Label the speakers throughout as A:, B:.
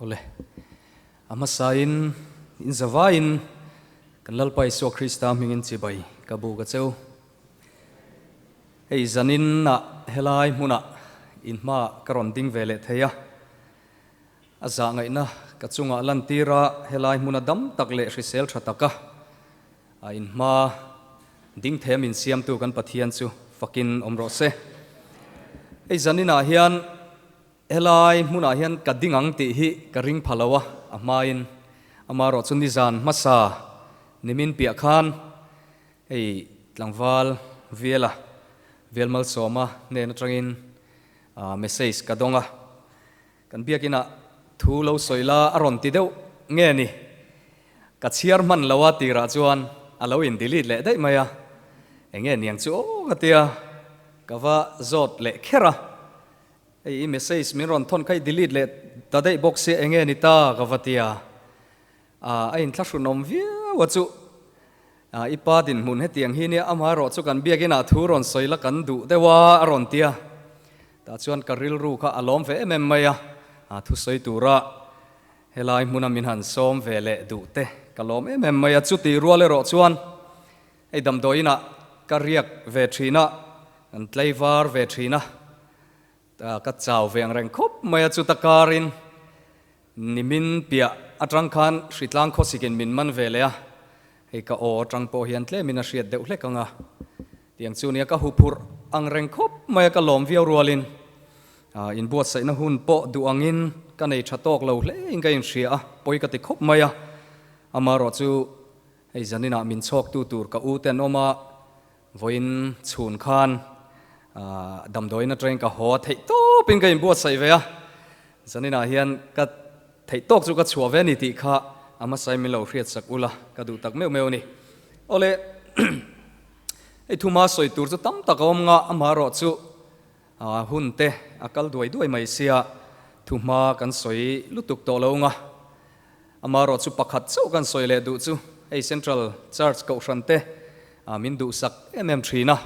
A: Awle, a hmasain in zavaiin kan Lalpa Isua Krista hmingin chibai ka bu ka cheu. Hei zanin ah helai hmunah in hmaah ka rawn ding ve leh thei a, a zah ngaihna ka chungah lantir a helai hmuna dam tak leh hrisel tha taka a in hma ding them in siamtu kan Pathian chu fakin awm rawh se. Hei zanin ah hian Helai hmunah hian ka ding ang tih hi ka ring pha lo a, a hmain amaherawh chu nizan hmasa nimin piah khan hei tlangval Viela, Vial Malsawma hnen atangin message ka dawng a, kan biakinah thu lo sawi la a rawn ti deuh nge ni? Ka chhiar hman lo a tirah chuan a lo in delete leh daih mai a, enge niang chu aw ka tia ka va zawt leh kher a. Hei i message min rawn thawn kha i delete leh ta daih bawk sia enge ni ta ka va ti a, a inthlahrunawm viau a chu. I pa dinhmun hetiang hi nia amaherawh chu kan biakinah thu rawn sawi la kan duh deuh a a rawn ti a, tah chuan ka rilru kha a lawm ve em em mai a, thusawi tura helai hmuna min han sawm ve leh duh te ka lawm em em mai a, chutih rual erawh chuan hei damdawiinah ka riak ve thin a, kan tlaivar ve thin a. Ka chau ve ang reng khawp mai a, chuta karin nimin piah atang khan hritlang khawsikin min man ve leh a, hei ka aw atang pawh hian tlemin a hriat deuh hlek ang a, tiang chu nia ka huphurh ang reng khawp mai a, ka lawm viau rualin inbuatsaihna hun pawh duh angin ka nei tha tawk lo hle in ka inhria a, pawi ka ti khawp mai a, amaherawh chu hei zaninah min chhawktu tur ka u te an awm a, Vawiin chhun khan damdawiin atangin ka haw a, theih tawpin ka inbuatsaih ve a, zaninah hian ka theih tawk chu ka chhuah ve a ni tih kha a hmasain min lo hriatsak ula ka duh tak meuh meuh a ni. Awle, hei thuma sawi tur chu tam tak a awm nga, amaherawh chu hun te a kal duai duai mai sia, thuhma kan sawi lutuk tawh lo nga, Amaherawh chu pakhat chauh kan sawi leh duh chu hei Central Church Kohhran te min duhsak em em thin a.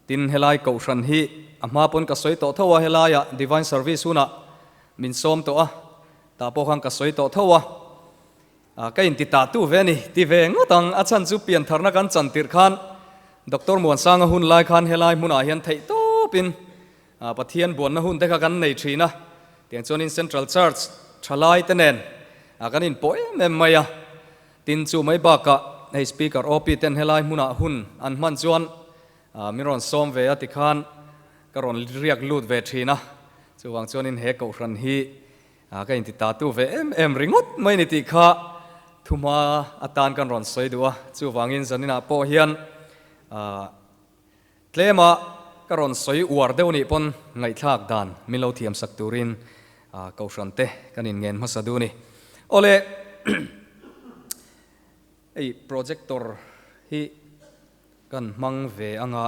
A: Tin, helai Kohhran hi a hma pawn ka sawi tawh tho a, helaiah Divine Service hunah min sawm tawh a, tah pawh khan ka sawi tawh tho a. Ka inti tah tu ve a ni, ti ve ngawt ang. A chhan chu piantharna kan chan tirh khan Doctor Muansanga hun lai khan helai hmunah hian theih tawpin Pathian buanna hun te kha kan nei thin a, tiang chuanin Central Church thalai te nen kan inpawh em em mai a, tin chu mai bakah hei Speaker OP ten helai hmunah hun an hman chuan min rawn sawm ve a tikhan ka rawn riak lut ve thin a, chuvang chuanin he kohhran hi ka inti ta tu ve em em ringawt mai ni tih kha thuhma atan kan rawn sawi duh a, chuvangin zaninah pawh hian Tlema ka rawn sawi uar deuh nih pawn ngaihthlak dan min lo thiam sak turin Kohhran te kan in ngen hmasa duh a ni. Awle hei projector hi kan hmang ve anga.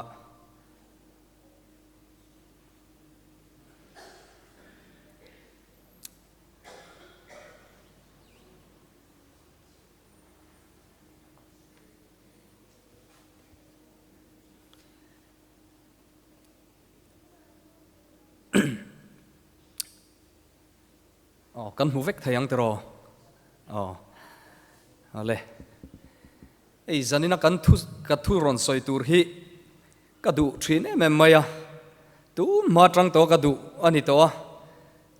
A: Aw, kan hmu vek thei ang tiraw? Aw, ale. Hei zanina kan thu ka thu rawn sawi tur hi ka duh thin em em mai a, tun hma tang tawh ka duh a ni tawh a,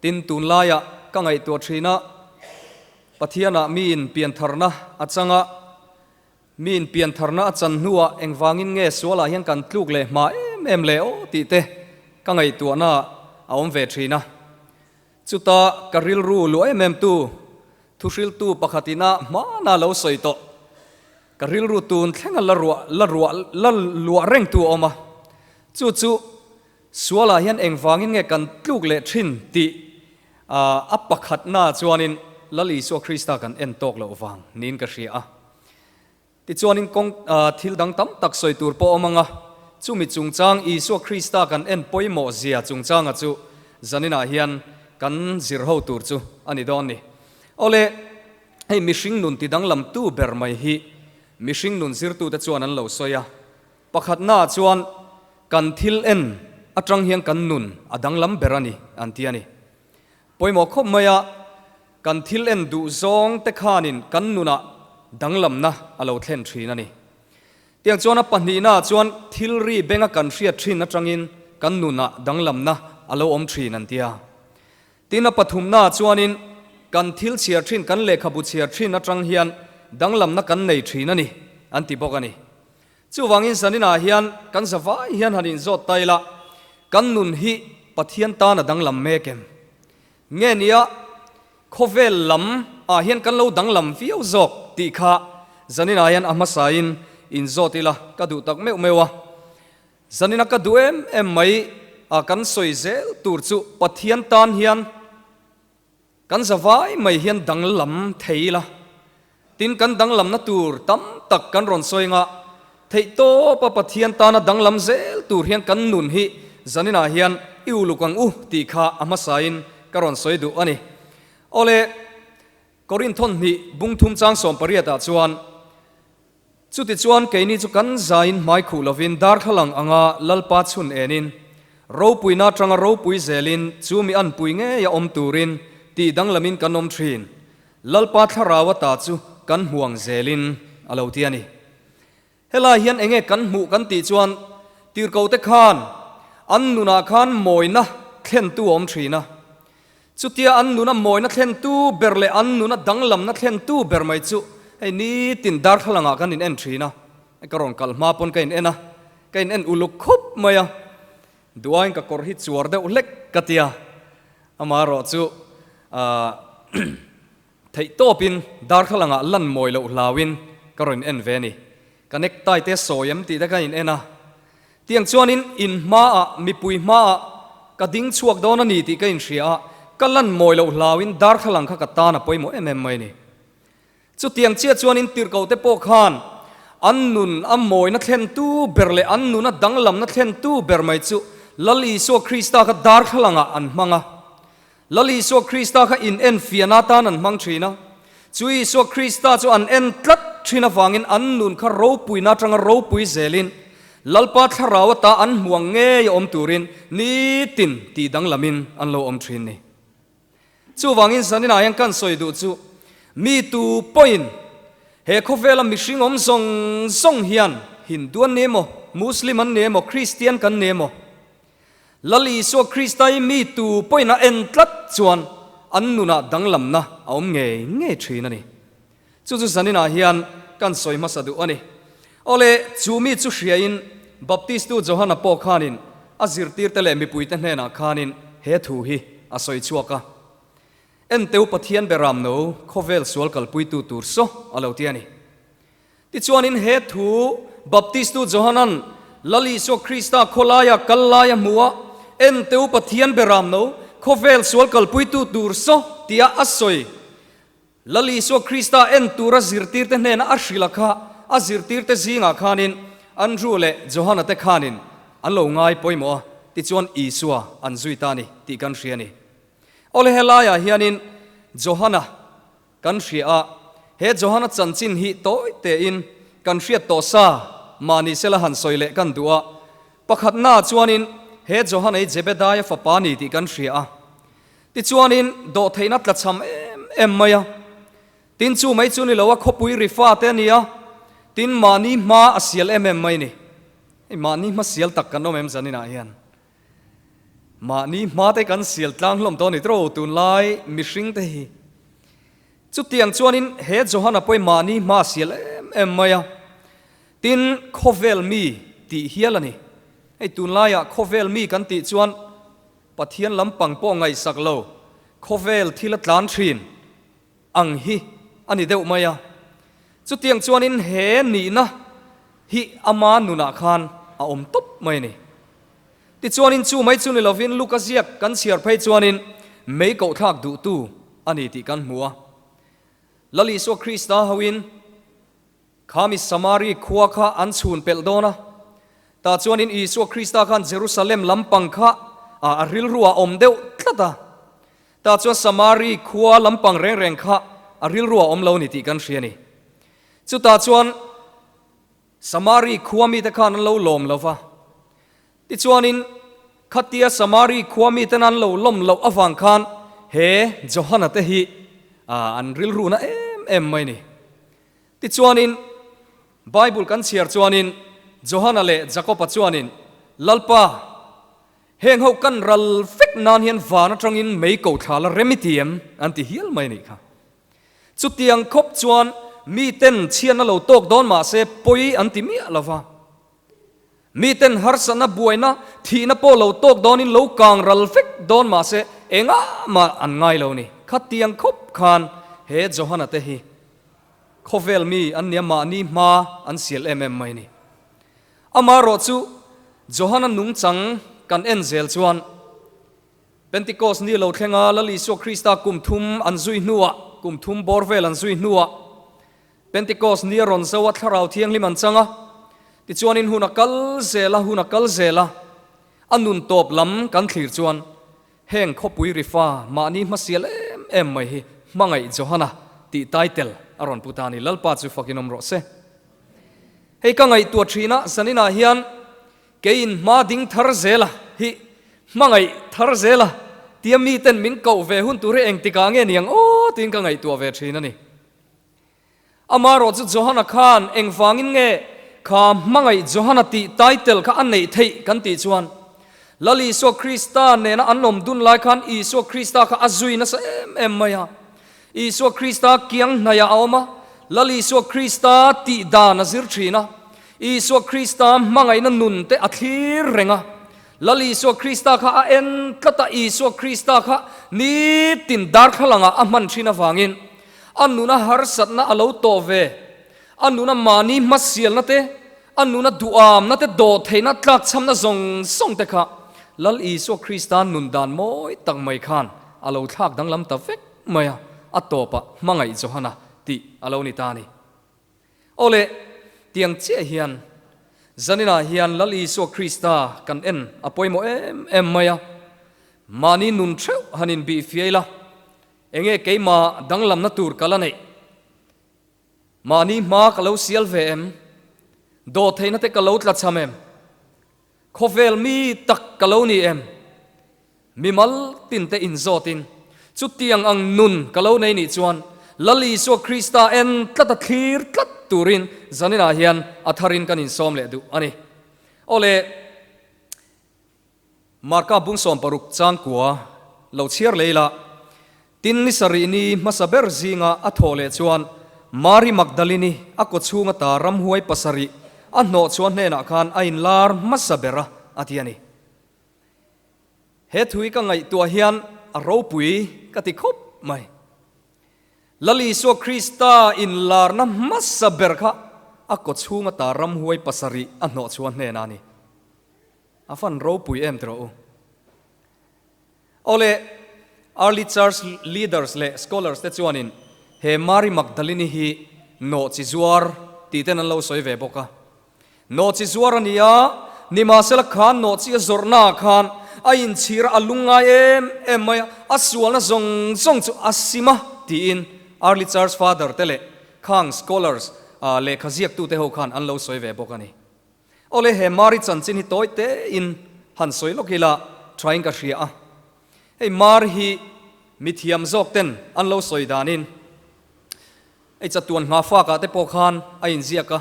A: tin tunlaiah ka ngaihtuah thin a, Pathianah miin piantharna a chang a, Miin piantharna a chan hnuah engvangin nge sualah hian kan tluk leh hma em em le aw tih te ka ngaihtuahna a awm ve thin a. Chuta ka rilru luah em em tu, thuhriltu pakhatin a hmana lo sawi tawh, ka rilru tun thlenga la ruah la ruah la luah rengtu a awm a. Chu chu sualah hian engvangin nge kan tluk leh thin tih a pakhatna chuanin Lal Isua Krista kan en tawk loh vang niin ka hria a. Tichuanin kawng thil dang tam tak sawi tur pawh awm ang a, chumi chungchang Isua Krista kan en pawimawh zia chungchanga chu zaninah hian kan zir ho tur chu a ni dawn ni. Awle, hei mihring nun tidanglam tu ber mai hi mihring nun zirtute chuan an lo sawi a. Pakhatnaah chuan kan thil en atang hian kan nun a danglam ber a ni an ti a ni. Pawimawh khawp mai a. Kan thil en duh zawng te khanin kan nunah danglamna a lo thlen thin a ni. Tiang chuan a pahnihna ah chuan thil ri benga kan hriat thin atangin kan nunah danglamna a lo awm thin an tia. Tin a pathumna ah chuanin kan thil chhiar thin, kan lehkhabu chhiar thin atang hian danglamna kan nei thin a ni an ti bawk a ni. Chuvangin zaninah hian kan zavai hian han inzawt ta ila, kan nun hi Pathian tan a danglam mek em? Nge nia, khawvel lam ah hian kan lo danglam viau zawk tih kha zaninah hian a hmasain inzawt ila ka duh tak meuh meuh a. Zanina ka duh em em mai a kan sawi zel tur chu Pathian tan hian Kan zavai mai hian danglam thei ila, tin kan danglamna tur tam tak kan rawn sawi anga, theihtawpa Pathian tana danglam zel tur hian kan nun hi zaninah hian i uluk ang u tih kha a hmasain ka rawn sawi duh a ni. Awle, Korinthon hnih bung thum chang 18 ah chuan, Chutichuan keini chu kan zain hmai khuh lovin darthlalang anga Lalpa chhun enin, ropuina atanga ropui zelin chu mi anpui ngeia awm turin tih danglamin kan awm thin. Lalpa thlarau ata chu kan hmuang zelin a lo ti a ni. Helai hian enge kan hmuh kan tih chuan tirhkohte khan an nunah khan mawina thlentu a awm thin a. Chutia an nuna mawina thlentu ber leh an nuna danglamna thlentu ber mai chu hei nitin darthlalangah kan in en thin a, ka rawn kal hma pawn ka in en a, ka in en uluk khup mai a, duain ka kawr hi chuar deuh hlek ka tia, amaherawh chu aah theihtawpin darthlalangah lan mawi loh hlauin ka rawn in en ve a ni. Ka necktie te sawi em tih te ka in en a, Tiang chuanin in hmaah, mipui hmaah ka ding chhuak dawn a ni tih ka inhria a, ka lan mawi loh hlauin darthlalang kha ka tan a pawimawh em em mai a ni. Chutiang chiah chuanin tirhkohte pawh khan an nun a mawina thlentu ber leh an nuna danglamna thlentu ber mai chu Lal Isua Krista kha darthlalangah an hmang a. Lal Isua Krista kha in en fian atan an hmang thin a, chu Isua Krista chu an en tlat thin avangin an nun kha ropuina atanga ropui zelin Lalpa thlarau ata an hmuang ngei a awm turin nitin tih danglamin an lo awm thin ni. Chuvangin zaninah hian kan sawi duh chu mi tu pawhin he khawvela mihring awm zawng zawng hian Hindu an ni emaw, Muslim an ni emaw, Kristian kan ni emaw, Lal Isua Krista hi mi tu pawhin a en tlat chuan an nunah danglamna a awm ngei ngei thin a ni. Chu chu zaninah hian kan sawi hmasa duh a ni. Awle, chu mi chu hriain Baptistu Johana pawh khanin a zirtirte leh mipuite hnenah khanin he thu hi a sawi chhuak a, Enteu Pathian beram no khawvel sual kalpuitu tur saw a lo ti a ni. Tichuanin he thu Baptistu Johanan Lal Isua Krista khawlaia kal lai a hmu a, Enteu Pathian beram no, khawvel sual kalpuitu tur saw tia a sawi. Lal Isua Krista en tura zirtirte hnena a hrilh a kha, a zirtirte zingah khanin Andrew leh Johana te khanin an lo ngai pawimawh a, tichuan Isua an zui ta a ni tih kan hria a ni. Awle helaiah hianin Johana Kan hria a, he Johana chanchin hi tawi tein kan hriat tawh sa mahni sela han sawi leh kan duh a. Pakhatnaah chuanin he Johana hi Jebedaia fapa ni tih kan hria a. Tichuanin dawhtheihna tlachham em em mai a. Tin chu mai chu ni lo a khawpui ri fate a ni a, tin mahni hma a sial em em mai ni. Hei mahni hma sial tak kan awm em zaninah hian. Mahni hmate kan sial tlang hlawm tawh a ni tawh tunlai mihring te hi. Chutiang chuanin he Johana pawhin mahni hma a sial em em mai a, tin khawvel mi tih hial a ni. Hei tunlaiah khawvel mi kan tih chuan Pathian lampang pawh ngaihsak lo, khawvel thil a tlan thin ang hi a ni deuh mai a. Chutiang chuanin he nihna hi ama nunah khan a awm tawp mai a ni. Tichuanin chu mai chu ni lovin Luka ziak kan chhiar phei chuanin mei kohthlak duhtu a ni tih kan hmu a. Lal Isua Krista hoin Khami Samari khua kha an chhun pelh dawn a, tah chuanin Isua Krista khan Jerusalem lampang kha a rilru a awm deuh tlat a, tah chuan Samari khua lampang reng reng kha a rilru a awm lo ni tih kan hria a ni. Chutah chuan Samari khua mite khan an lo lawm lo va, tichuanin khatia Samari khua miten an lo lawm loh avang khan he Johana te hi. an rilru na em em mai ni. Tichuanin, Bible kan chhiar chuanin Johana leh Jakoba chuanin, Lalpa, heng ho kan ral vek nan hian van atangin mei ko thla la rem i ti em? an ti hial mai a nih kha. Chutiang khawp chuan miten chhiatna lo tawk dawn mah se pawi an ti miah lo va. Miten harsatna buaina thihna pawh lo tawk dawnin lo kang ral vek dawn mah se engah mah an ngai lo ni. Khatiang khawp khan he Johana te hi khawvel mi an nia mahni hma an sial em em mai ni. Amaherawh chu Johana nungchang kan en zel chuan Pentecost ni lo thlenga Lal Isua Krista kum thum an zui hnuah, kum thum bawr vel an zui hnuah, Pentecost ni a rawn zo a, Thlarau Thianghlim an chang a. Tichuanin hun a kal zel a, hun a kal zel a, a nun tawp lam kan thlir chuan heng khawpui rifa mahni hmasial em em mai hi Hmangaih Johana tih title a rawn pu ta a ni. Lalpa chu fakin awm rawh se. Hei ka ngaihtuah thin a, zaninah hian Keiin hma ding thar zela hi hmangaih thar zela tia miten min koh ve hun tur hi engtikah nge niang aw tiin ka ngaihtuah ve thin a ni. Amaherawh chu Johana khan engvangin nge kha hmangaih Johana tih title kha a neih theih kan tih chuan Lal Isua Krista nena an awm dun lai khan Isua Krista kha a zui nasa em em mai a. Isua Krista kiang hnaiah a awm a, Lal Isua Krista tih dan a zir thin a, Isua Krista hmangaihna nun te a thlir reng a, Lal Isua Krista kha a en tlat a, Isua Krista kha nitin darthlalangah a hman thin avangin a nuna harsatna a lo tawh ve, a nuna mahni hmasialna te, a nuna duhamna te dawhtheihna tlakchhamna zawng zawng te kha Lal Isua Krista nun dan mawi tak mai khan a lo thlak danglam ta vek mai a, a tawpah hmangaih Johana tih a lo ni ta a ni. Aw le, tiang chiah hian zaninah hian Lal Isua Krista kan en a pawimawh em em mai a, mahni nun theuh han inbih fiai la, enge keimah danglamna tur ka la neih? Mahni hma ka lo sial ve em? Dawhtheihna te ka lo tlachham em? Khawvel mi tak ka lo ni em? Mimal tinte inzawtin, Chutiang ang nun ka lo nei nih chuan Lal Isua Krista en tlat a thlir tlat turin zaninah hian a tharin kan insawm leh duh a ni. Aw le, Marka bung 16 changkua lo chhiar lei la, Tin ni sarih ni hmasa ber zinga a thawh leh chuan Mari Magdalini a kawchhung ata ramhuai pasarih a hnawh chhuah hnenah khan a inlar hmasa ber a, a ti a ni. He thui ka ngaihtuah hian a ropui ka ti khawp mai. Lal Isua Krista inlarna hmasa ber kha a kawchhung ata ramhuai pasarih a hnawhchhuah hnenah a ni. A fan ropui em tiraw u? Awle, Early Church Leaders leh Scholars te chuanin he Mary Magdalene hi nawhchi zuar tih ten an lo sawi ve bawk a. Nawhchi zuar a ni a, nimahsela khan nawhchi a zawrhnaah khan a inchhir a, a lungngai em em mai a, a sualna zawng zawng chu a sim a tiin Early Church Father te leh khang scholars lehkha ziaktute ho khan an lo sawi ve bawk a ni. Awle he Mari chanchin hi tawi tein han sawi lawk ila thain ka hria a, hei Mari hi mithiam zawk ten an lo sawi danin, Hei chatuan hma fakah te pawh khan a inziak a,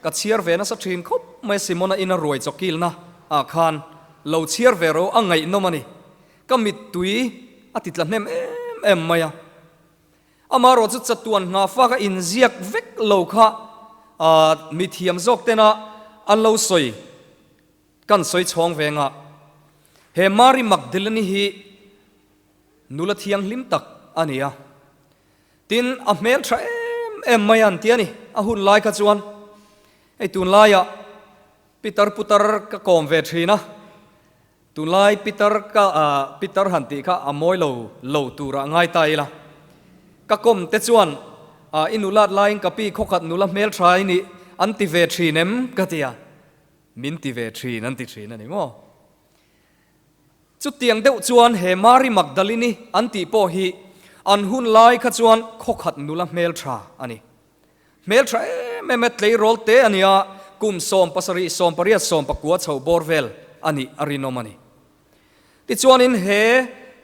A: ka chhiar ve nasa thin khawp mai a, Simona ina ruai chawkilna ah khan lo chhiar ve ro a ngaihnawm a ni, ka mittui a ti tla hnem em em mai a. Amaherawh chu chatuan hma fak a inziak vek lo kha mithiam zawk tena an lo sawi kan sawi chhawng ve ngah. He Mary Magdalene hi nula thianghlim tak a ni a. Tin, a hmel tha em em mai an ti a ni, a hun lai kha chuan. Hei tunlaiah Pitar putar ka kawm ve thin a, tunlai Pitar ka Pitar han tih kha a mawi lo lo turah ngai ta ila. Ka kawm te chuan i nulat laiin ka pi khawkhat nula hmel tha i nih an ti ve thin em ka ti a, min ti ve thin an ti thin a ni maw. Chutiang deuh chuan he Mary Magdalene-i an tih pawh hi an hun lai kha chuan khawkhat nula hmeltha a ni. Hmeltha em em e, tleirawl te a nia, kum 70, 80, 90 chho bawr vel a nih a rinawm a ni. Tichuanin he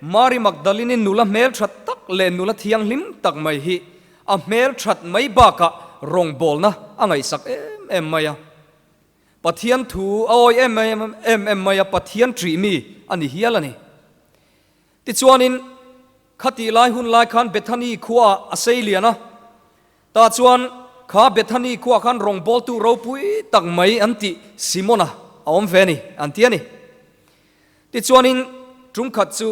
A: Mari Magdalini nula hmelthat tak leh nula thianghlim tak mai hi a hmelthat mai bakah rawngbawlna a ngaihsak em em mai a. Pathian thu a awi em em em mai a, Pathian ṭih mi a ni hial a ni. Tichuanin, khatih lai hun lai khan Bethany khuaah a sei lian a, tah chuan kha Bethany khuaah khan rawngbawltu ropui tak mai an tih Simona a awm ve a ni, an ti a ni. Tichuanin, ṭumkhat chu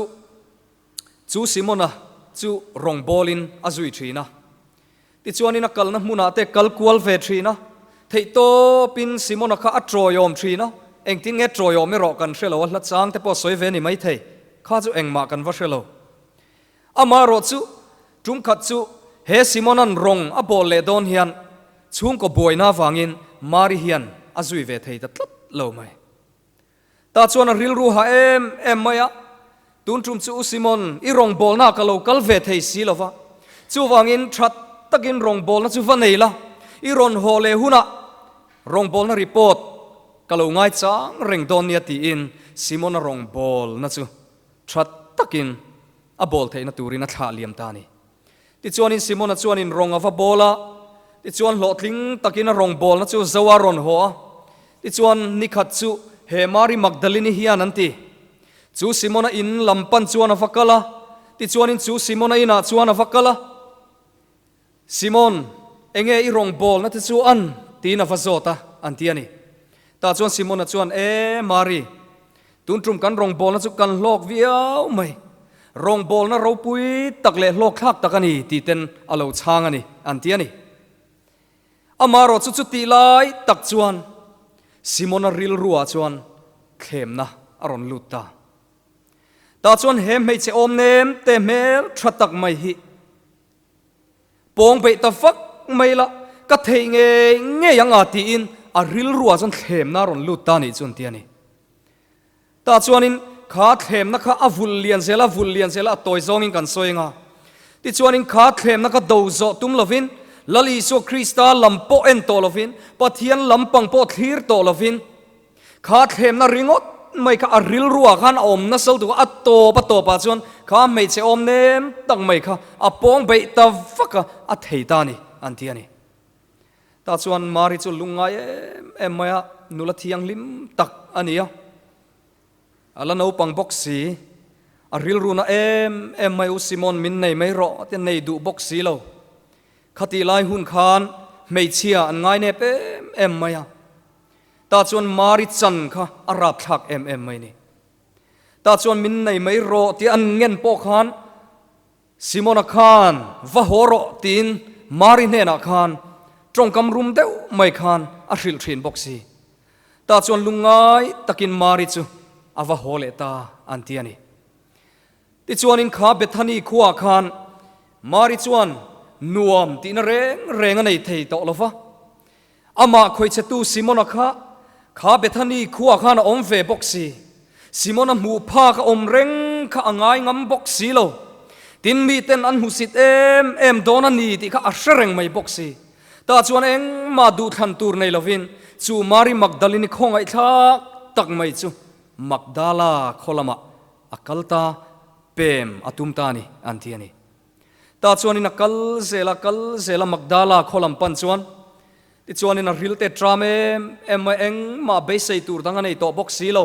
A: chu Simona chu rawngbawlin a zui ṭhin a. Tichuanin a kalna hmunah te kal kual ve ṭhin a, theihtawpin Simona kha a ṭawiawm ṭhin a, engtin nge ṭawiawm erawh kan hre lo, a hla chang te pawh sawi ve ni maithei, kha chu engmah kan va hre lo. Amaherawh chu, ṭumkhat chu he Simona'n rawng a bawl leh dawn hian chhungkaw buaina avangin Mari hian a zui ve thei ta tlat lo mai. Tah chuan a rilru ha em em mai a, Tun tum chu U Simon, i rawngbawlna ka lo kal ve thei si lo va, chuvangin tha takin rawngbawlna chu va nei la, i rawn haw leh hunah rawngbawlna report ka lo ngaichang reng dawn nia tiin Simona rawngbawlna chu tha takin a bawl theihna turin a thlah liam ta a ni. Tichuanin Simona chuanin rawng a va bawl a, tichuan hlawhtling takin a rawngbawlna chu zo a rawn haw a. Tichuan nikhat chu he Mari Magdalini hian an ti. Chu Simona in lam pan chuan a va kal a, tichuanin chu Simona inah chuan a va kal a. Simon, enge i rawngbawlna te chu an? tiin a va zawt a, an ti a ni. Tah chuan Simona chuan, E Mari, Tun tum kan rawngbawlna chu kan hlawk viau mai. Rawngbawlna ropui tak leh hlawkthlak tak a ni tih ten a lo chhang a ni, an ti a ni. Amaherawh chu chutih lai tak chuan Simona rilruah chuan thlemna a rawn lut ta. Tah chuan he hmeichhe awm nem te hmel tha tak mai hi Pawng beih ta vak mai la, ka theih ngei ngei ang a tiin a rilruah chuan thlemna a rawn lut ta nih chu an ti a ni. Tah chuanin kha thlemna kha a vulh lian zel a, vulh lian zel a, a tawi zawngin kan sawi ang a. Tichuanin kha thlemna kha do zawh tum lovin, Lal Isua Krista lam pawh en tawh lovin, Pathian lampang pawh thlir tawh lovin, Kha thlemna ringawt mai kha a rilruah khan a awm nasa lutuk a, a tawp a tawpah chuan kha hmeichhe awm nem tak mai kha a pawng beih ta vak a, a thei ta a ni, an ti a ni. Tah chuan Mari chu lungngai em em mai a, nula thianghlim tak a ni a, a la naupang bawk si, a rilruna em em mai u Simon min nei mai rawh te nei duh bawk si lo. Khatih lai hun khan hmeichhia an ngai nep em em mai a. Tah chuan Mari chan kha a rapthlak em em mai ni. Tah chuan min nei mai rawh tih an ngen pawh khan Simona khan va haw rawh tiin Mari hnenah khan tawngkam rum deuh mai khan a hrilh thin bawk si. Tah chuan lungngai takin Mari chu a va haw leh ta an ti a ni. Tichuanin kha Bethany khuaah khan Mari chuan nuam tihna reng reng a nei thei tawh lo va. Amah khawichhetu Simona kha kha Bethany khuaah khan a awm ve bawk si. Simona hmuh phak a awm reng kha a ngai ngam bawk si lo. Tin, miten an hmusit em em dawn a ni tih kha a hre reng mai bawk si. Tah chuan engmah duhthlan tur nei lovin chu Mari Magdalini khawngaihthlak tak mai chu Magdala khaw lamah a kal ta, pem a tum ta a ni, an ti a ni. Tah chuanin a kal zel a, kal zel a, Magdala khaw lam pan chuan tichuanin a ril te tram em em mai, engmah beisei tur dang a nei tawh bawk si lo.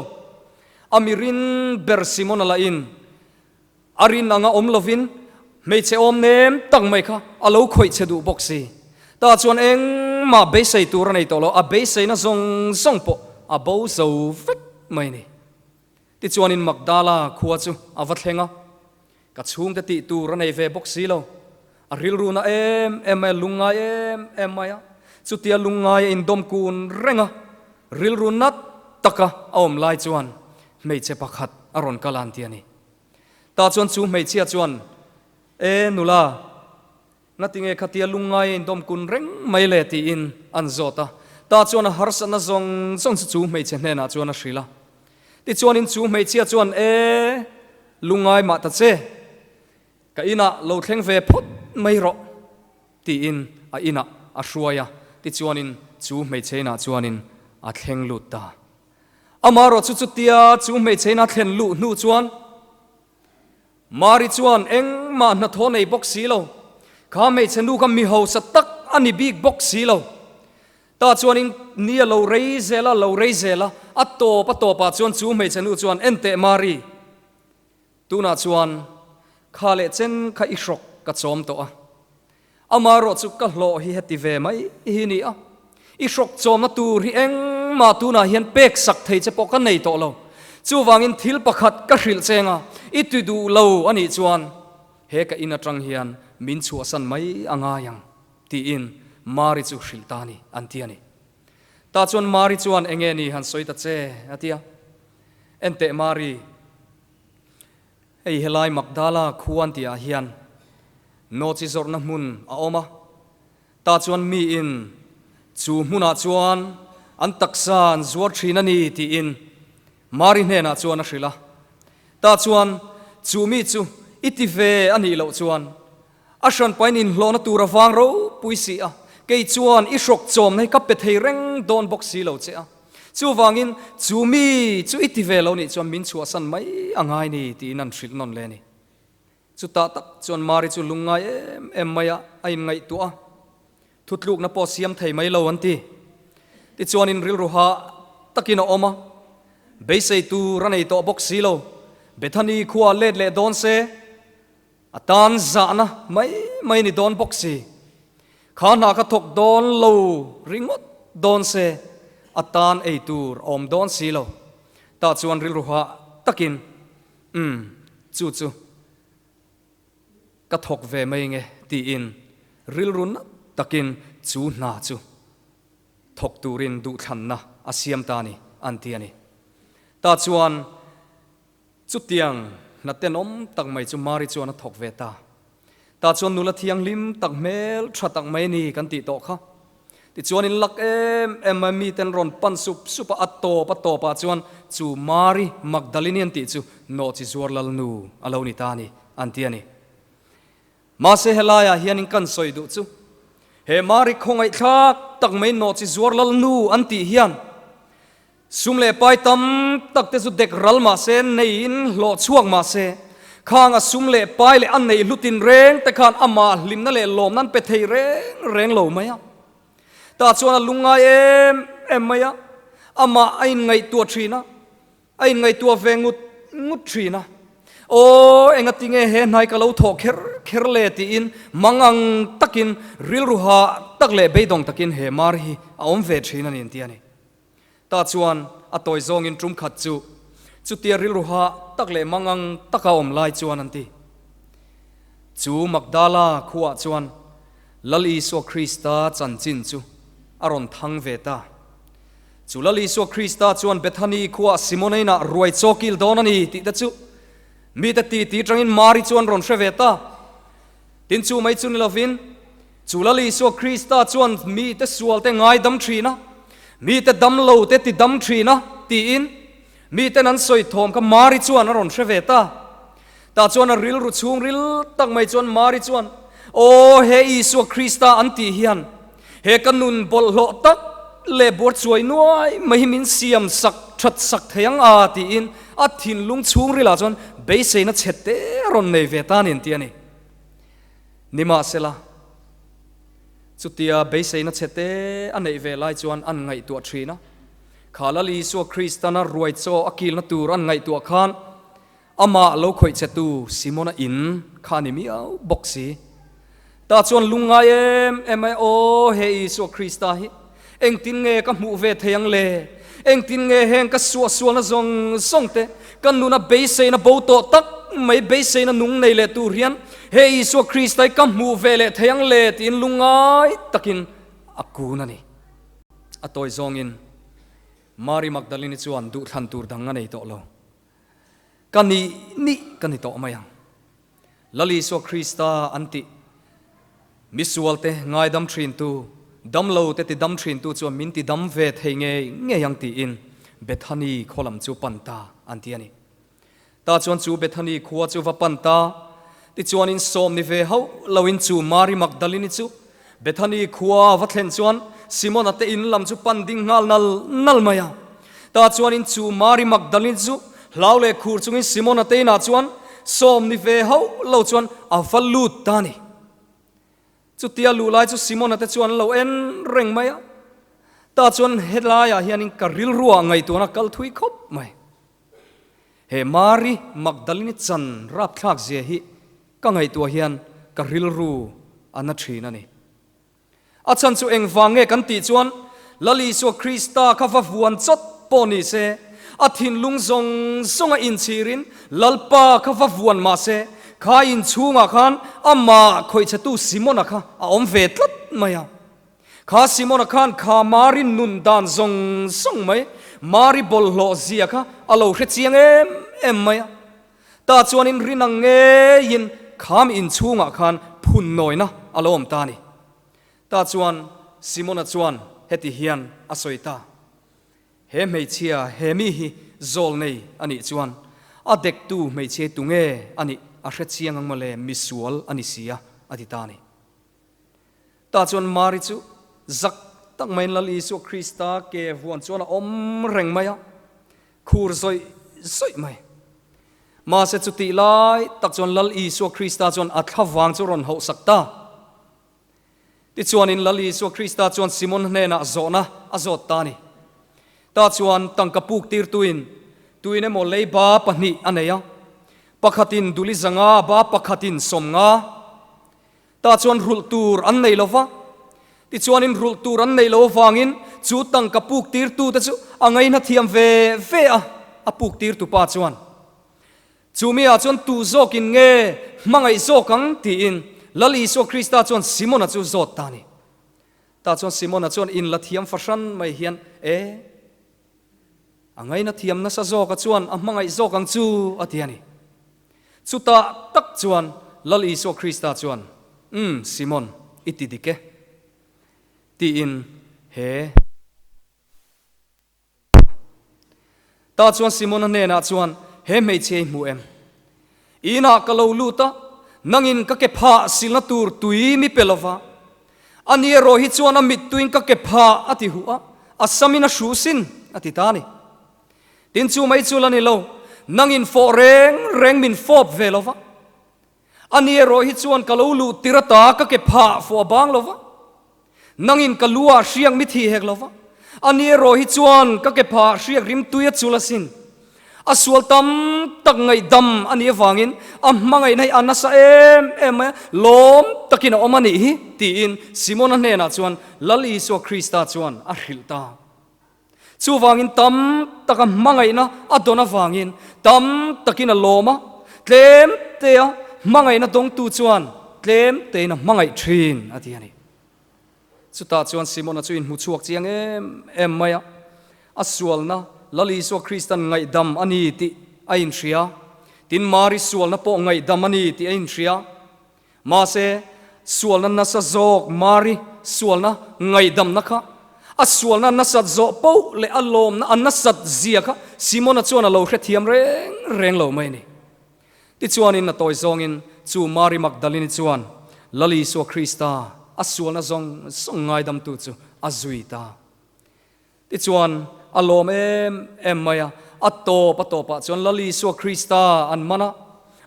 A: A mirin ber Simona lahin a rin anga awm lovin hmeichhe awm nem tak mai kha a lo khawih che duh bawk si. Tah chuan engmah beisei tur a nei tawh lo, a beiseina zawng zawng pawh a bo zo vek mai a ni. Tichuanin Magdala khua chu a va thleng a, ka chhungte tih tur a nei ve bawk si lo. A rilru na em em mai a, lungngai em em mai a. Chutia lungngai a indawm kun reng a, rilru nat taka a awm lai chuan hmeichhe pakhat a rawn kal a an ti a ni. Tah chuan chu hmeichhia chuan, E nula, Ngatinge khatia lungngai a indawm kun reng mai le tiin an zawt a. Tah chuan a harsatna zawng zawng chu chu hmeichhe hnenah chuan a hrilh a. Tichuanin chu hmeichhia chuan, E, lungngai mah ta che, ka inah lo thleng ve phawt mai rawh tiin a inah a hruai a. Tichuanin chu hmeichhe inah chuanin a thleng lut ta. Amaherawhchu chutia chu hmeichhe ina thlen luh hnu chuan. Mari chuan engmah hnathawh nei bawk si lo. Kha hmeichhe nu kha mi hausa tak a ni bik bawk si lo. Tah chuanin ni a lo rei zel a, lo rei zel a, a tawp a tawpah chuan chu hmeichhe nu chuan, Enteh Mari, tunah chuan kha leh chen kha i hrawk ka chawm tawh a, amaherawh chu ka hlawh hi heti ve mai hi ni a, i hrawk chawmna tur hi engmah tunah hian pek sak thei che pawh ka nei tawh lo. Chuvangin thil pakhat ka hrilh cheng a, i ti duh lo a nih chuan he ka in atang hian min chhuahsan mai a ngai ang. Tiin Mari chu hrilh ta a ni, an ti a ni. Tah chuan Mari chuan enge ni han sawi ta che? a ti a. Enteh Mari, hei helai Magdala khua an tihah hian nawchi zawrhna hmun a awm a, tah chuan miin chu hmunah chuan an taksa an zuar thin a ni tiin Mari hnenah chuan a hrilh a. Tah chuan chu mi chu i ti ve a nih loh chuan A hranpain inhlawhna tur a vang ropui si a, kei chuan i hrawk chawmna hi ka pe thei reng dawn bawk si lo che a. Chuvangin, chu mi chu i ti ve lo nih chuan min chhuahsan mai a ngai ni tiin an hrilh nawn le a ni. Chutah tak chuan Mari chu lungngai em em mai a, a inngaihtuah a, thutlukna pawh siam thei mai lo an ti. Tichuanin rilru hah takin a awm a, beisei tur a nei tawh bawk si lo. Bethany khuaah let leh dawn se, A tan zahna mai mai ni dawn bawk si. Kha hna kha thawk dawn lo ringawt dawn se, a tan ei tur a awm dawn si lo. Tah chuan rilru hah takin, Umm, chu chu ka thawk ve mai nge tiin rilru nat takin chu hna chu thawk turin duhthlanna a siam ta a ni, an ti a ni. Tah chuan. Chutiang hna tenawm tak mai chu Mari chuan a thawk ve ta. Tah chuan nula thianghlim tak hmel tha tak mai a ni kan tih tawh kha. Tichuan in lak em em mai miten rawn pan sup sup a, a tawp a tawpah chuan chu Mari Magdalini an tih chu nawhchi zuar lalnu a lo ni ta a ni an ti a ni. Mahse helaiah hianin kan sawi duh chu he Mari khawngaihthlak tak mai nawhchi zuar lalnu an tih hian Sum leh pai tam tak te chu dek ral mah se, neiin hlawh chhuak mah se, khang a sum leh pai leh a neih hlutin reng te khan amah hlimna leh lawmna an pe thei reng reng lo mai a. Tah chuan a lungngai em em mai a, amah a inngaihtuah thin a, a inngaihtuah ve ngut ngut thin a. Aw, engati nge he hnai ka lo thawh kher kher le tiin mangang takin rilru hah tak leh beidawng takin he mar hi a awm ve thin a ni an ti a ni. Tah chuan a tawi zawngin tum khat chu chutia rilru hah tak leh mangang taka awm lai chuan an ti. Chu Magdala khuaah chuan Lal Isua Krista chanchin chu a rawn thang ve ta. Chu Lal Isua Krista chuan Bethany khuaah Simona inah ruai chaw kil dawn a ni tih te chu mite titi tangin Mari chuan rawn hre ve ta. Tin chu mai chu ni lovin, Chu Lal Isua Krista chuan mite sualte ngaidam thin a, mite damlote ti dam thin a, tiin miten an sawi thawm kha Mari chuan a rawn hre ve ta. Tah chuan a rilru chhungril tak mai chuan Mari chuan, Aw, he Isua Krista an tih hian he ka nun bawlhhlawh tak leh buar chuai nuai mai hi min siam sak that sak thei ang a, tiin a thinlung chhungrilah chuan beiseina chhe te a rawn nei ve ta a ni an ti a ni. Nimahsela, chutia beiseina chhete a neih ve lai chuan an ngaihtuah thin a. Kha Lal Isua Kristana ruai chaw a kilna tur an ngaihtuah khan amah lo khawih chetu Simona in kha a ni miau bawk si. Tah chuan lungngai em em mai, Aw, he Isua Krista hi engtin nge ka hmuh ve thei ang le? Engtin nge heng ka suahsualna zawng zawng te, ka nuna beiseina bo tawh tak mai beiseina nung nei leh tur hian he Isua Krista hi ka hmuh ve leh thei ang le? tiin lungngai takin a kun a ni. A tawi zawngin Mari Magdalene chuan duhthlan tur dang a nei tawh lo. Ka nih nih ka ni tawh mai ang. Lal Isua Krista an tih misualte ngaidam thintu, damlote ti dam thintu chuan min ti dam ve thei ngei ngei ang tiin Bethany khaw lam chu pan ta an ti a ni. Tah chuan chu Bethany khua chu va pan ta, tichuanin sawm ni ve hauh loin chu Mari Magdalini chu Bethany khua a va thlen chuan Simona te in lam chu pan ding nghal nal nal mai a. Tah chuanin chu Mari Magdalini chu hlau leh khur chungin Simona te inah chuan Sawm ni ve hauh lo chuan a va lut ta a ni. Chutia luh lai chu Simona te chuan an lo en reng mai a. Tah chuan helaiah hianin ka rilruah ngaihtuahna kal thui khawp mai. He Mari Magdalini chan rapthlak zia hi ka ngaihtuah hian ka rilru a na thin a ni. A chhan chu engvang nge kan tih chuan Lal Isua Krista kha va vuan chawt pawh ni se, a thinlung zawng zawnga inchhirin Lalpa kha va vuan mah se, kha inchhungah khan amah khawihchhetu Simona kha a awm ve tlat mai a. Kha Simona khan kha Mari nun dan zawng zawng mai, Mari bawlhhlawh zia kha a lo hre chiang em em mai a. Tah chuanin rin ang ngeiin kham inchhungah khan phun nawina a lo awm ta a ni. Tah chuan Simona chuan heti hian a sawi ta, He hmeichhia he mi hi zawl nei a nih chuan a dektu hmeichhia tunge a nih a hre chiang ang mawle, misual a ni si a, a ti ta a ni. Tah chuan Mari chu zak tak maiin Lal Isua Krista ke vuan chuan a awm reng mai a, khur zawih zawih mai. Mahse chutih lai tak chuan Lal Isua Krista chuan a thlavang chu rawn hauhsak ta. Tichuanin Lal Isua Krista chuan Simon hnenah zawhna a zawt ta a ni. Tah chuan tangka puk tirtuin tuin emaw leiba pahnih a nei a, pakhatin duli zanga ba pakhatin 50. Tah chuan rulh tur an nei lo va, tichuanin rulh tur an neih loh avangin chu tangka puk tirtute chu a ngaihna thiam ve ve a, a puk tirtu pa chuan, Chu miah chuan tu zawkin nge hmangaih zawk ang? tiin Lal Isua Krista chuan Simona chu zawt ta a ni. Tah chuan Simona chuan inla thiam fahran mai hian, E, a ngaihna thiam nasa zawka chuan a hmangaih zawk ang chu, a ti a ni. Chutah tak chuan Lal Isua Krista chuan, Umm, Simon, i ti dik e, tiin he. Tah chuan Simona hnenah chuan, He hmeichhia i hmu em? I inah ka lo lut a, nangin ka ke phah silna tur tui mi pe lova. Ani erawh hi chuan a mittuiin ka ke phah a ti huh a, a samin a hru sin, a ti ta a ni. Tin chu mai chu la ni lo, nangin fawh reng reng min fawp ve lo va. Ani erawh hi chuan ka lo luh tir ata ka ke phah fawh a bang lo va, nangin ka lu ah hriak mi thi hek lo va. Ani erawh hi chuan ka ke phah hriak rim tui a chul asin. A sual tam tak ngaihdam a nih avangin a hmangaihna hi a nasa em em mai a, lawm takin a awm a nih hi, tiin Simona hnenah chuan Lal Isua Krista chuan a hrilh ta. Chuvangin tam taka hmangaihna a dawn avangin tam takin a lawm a, tlem tea hmangaihna dawngtu chuan tlem tein a hmangaih thin, a ti a ni. Chutah chuan Simona chu inhmu chhuak chiang em em mai a, a sualna Lal Isua Kristan ngaihdam a ni tih a inhria, tin Mari sualna pawh ngaihdam a ni tih a inhria. Mahse, sualna nasa zawk Mari sualna ngaihdamna kha a sualna nasat zawh poh leh a lawmna a nasat zia kha Simona chuan a lo hrethiam reng reng lo mai a ni. Tichuanin a tawi zawngin chu Mari Magdalini chuan Lal Isua Krista a sualna zawng zawng ngaidamtu chu a zui ta. Tichuan, a lawm em em mai a, a tawp a tawpah chuan Lal Isua Krista an man a,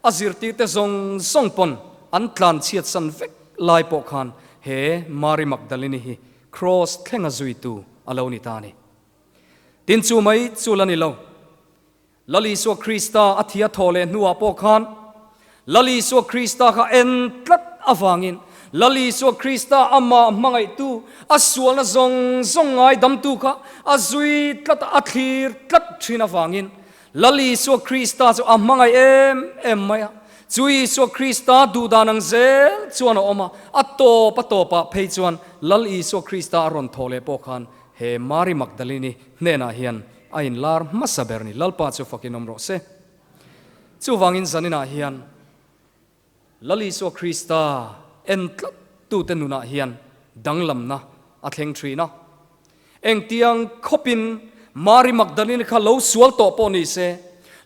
A: a zirtirte zawng zawng pawn an tlan chhiatsan vek lai pawh khan he Mari Magdalini hi Kraws thlenga zuitu a lo ni ta a ni. Tin chu mai chu la ni lo. Lal Isua Krista a thia thaw leh hnuah pawh khan Lal Isua Krista kha en tlat avangin Lal Isua Krista amah hmangaihtu, a sualna zawng zawng ngaidamtu kha a zui tlat a, a thlir tlat thin avangin Lal Isua Krista chu a hmangaih em em mai a. Chu Isua Krista duhdan ang zel chuan a awm a, a tawp a tawpah phei chuan Lal Isua Krista a rawn thawh leh pawh khan he Mari Magdalini hnenah hian A inlar hmasa ber ni. Lalpa chu fakin awm rawh se. Chuvangin zaninah hian Lal Isua Krista en tlat tute nunah hian danglamna a thleng thin a. Engtiang khawpin Mari Magdalene kha lo sual tawh pawh ni se,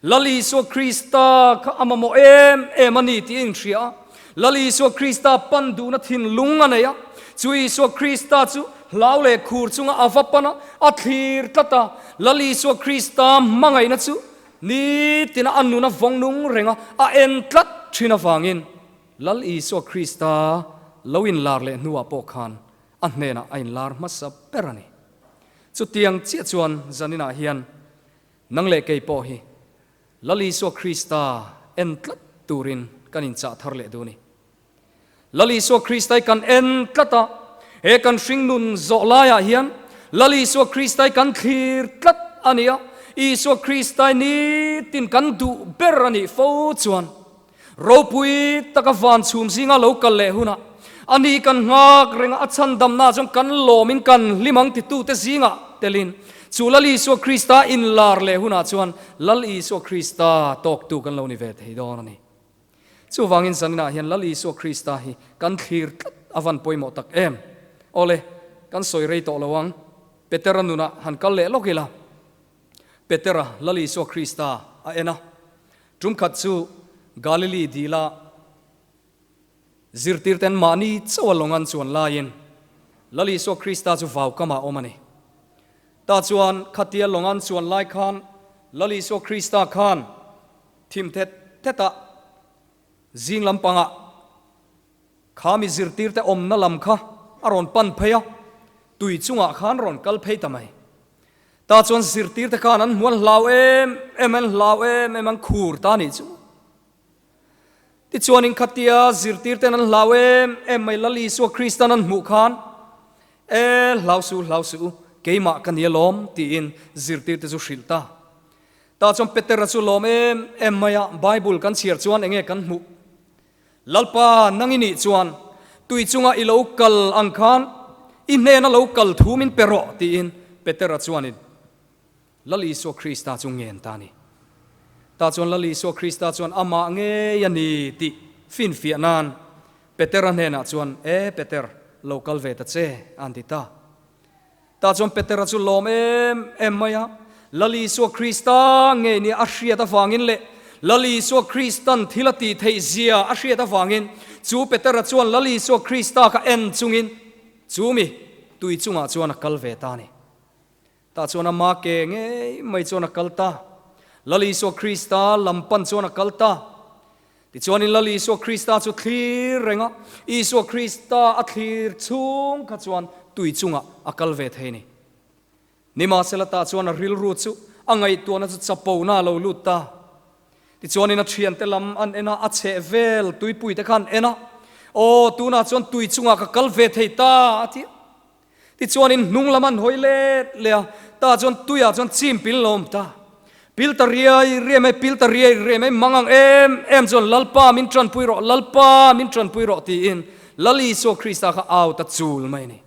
A: Lal Isua Krista kha a mamawh em em a ni tih a inhria a. Lal Isua Krista pan duhna thinlung a nei a. Chu Isua Krista chu Hlau leh khur chunga a va pan a, a thlir tlat a. Lal Isua Krista hmangaihna chu Nitina a nun a vawng nung reng a, a en tlat thin avangin Lal Isua Krista lo inlar leh hnuah pawh khan a hnenah a inlar hmasa ber a ni. Chutiang chiah chuan zaninah hian nang leh kei pawh hi Lal Isua Krista en tlat turin kan inchah thar leh duh a ni. Lal Isua Kristai kan en tlat a, he kan hringnun zawh laiah hian Lal Isua Kristai kan thlir tlat a ni a, Isua Kristai nitin kan duh ber a nih fo chuan ropui taka van chhum zinga lo kal leh hunah a ni kan nghak reng a, a chhandamna chuan kan lawmin kan hlim ang titute zingah telin chu Lal Isua Krista inlar leh hunah chuan Lal Isua Krista tawktu kan lo ni ve thei dawn a ni. Chuvangin zaninah hian Lal Isua Krista hi kan thlir tlat a van pawimawh tak em? Awle, kan sawi rei tawh lo ang. Petera nunah han kal leh lawk ila. Petera Lal Isua Krista a en a. Tum khat chu Galili dila zirtirten mahni chauh a lawng an chuan laiin Lal Isua Krista chu vau kamah awm a ni. Tah chuan khatia lawng an chuan lai khan Lal Isua Krista khan Thim thet thet a, zing lampangah kha mi zirtirte awmna lam kha a rawn pan phei a, tui chungah khan rawn kal phei ta mai. Tah chuan zirtirte khan an hmuan hlau em em, an hlau em em, an khur ta nih chu. Tichuanin khatia zirtirten an hlau em em mai Lal Isua Kristan an hmuh khan, E, hlau suh, hlau suh u, keimah ka ni alawm, tiin zirtirte chu hrilh ta. Tah chuan Petera chu lawm em em mai a, Bible kan chhiar chuan enge kan hmuh? Lalpa, nang i nih chuan tui chunga i lo kal ang khan i hnena lo kal thu min pe rawh, tiin Petera chuanin Lal Isua Krista chu ngen ta a ni. Tah chuan Lal Isua Krista chuan amah ngei a ni tih finfiah nan Petera hnenah chuan, E Peter, lo kal ve ta che, a han ti ta. Tah chuan Petera chu lawm em em mai a, Lal Isua Krista ngei nia a hriat avangin leh Lal Isua Kristan thil a tih theih zia a hriat avangin chu Petera chuan Lal Isua Krista kha en chungin chu mi tui chungah chuan a kal ve ta a ni. Tah chuan ama ke ngei mai chuan a kal ta. Lal Isua Krista lam pan chuan a kal ta. Tichuanin Lal Isua Krista chu thlir reng a, Isua Krista a thlir chhung kha chuan tui chungah a kal ve thei a ni. Nimahsela tah chuan a rilru chu a ngaihtuahna chu chapona a lo lut ta. Tichuanin a thiante lam an en a, a chheh vel tuipuite kha an en a, Aw, tunah chuan tui chungah ka kal ve thei ta, a ti a. Tichuanin hnung lam an hawi let leh a, tah chuan tuiah chuan chim pil lo awm ta. Pil ta riai riai mai, pil ta riai riai mai, mang ang em em chuan Lalpa min tanpui rawh, Lalpa min tanpui rawh tiin Lal Isua Krista kha au ta chul mai a ni.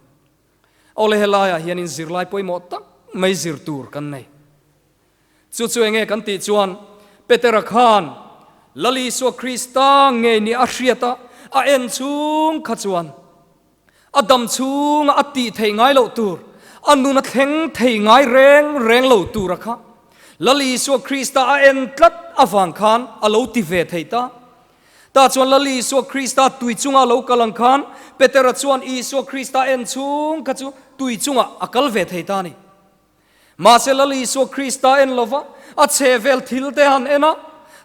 A: Awle helaiah hianin zirlai pawimawh tak mai zir tur kan nei. Chu chu enge kan tih chuan Petera khan Lal Isua Krista ngei nia a hriat a, a en chhung kha chuan a dam chhunga a tih theih ngai loh tur, a nun a thleng thei ngai reng reng lo tura kha Lal Isua Krista a en tlat avang khan a lo ti ve thei ta. Tah chuan Lal Isua Krista tui chunga a lo kal ang khan Petera chuan Isua Krista en chhung kha chu tui chungah a kal ve thei ta a ni. Mahse Lal Isua Krista en lova a chhehvel thil te han en a,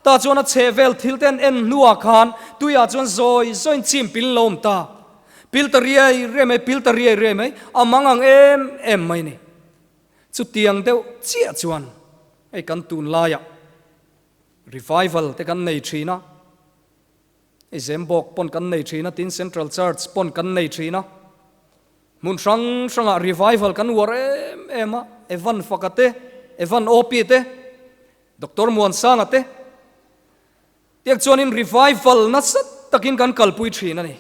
A: tah chuan a chhehvel thil te an en hnuah khan tuiah chuan zawi zawiin chim pil lo awm ta. Pil ta riai riai mai, pil ta riai riai mai, a mang ang em em mai ni. Chutiang deuh chiah chuan hei kan tunlaiah revival te kan nei thin a, hei Zembawk pawn kan nei thin a, tin Central Church pawn kan nei thin a, Hmun hrang hrangah revival kan uar em em a, Evan Faka te, Evan Opi te, Doctor Muansanga te, tiang chuanin revival nasa takin kan kalpui thin a ni.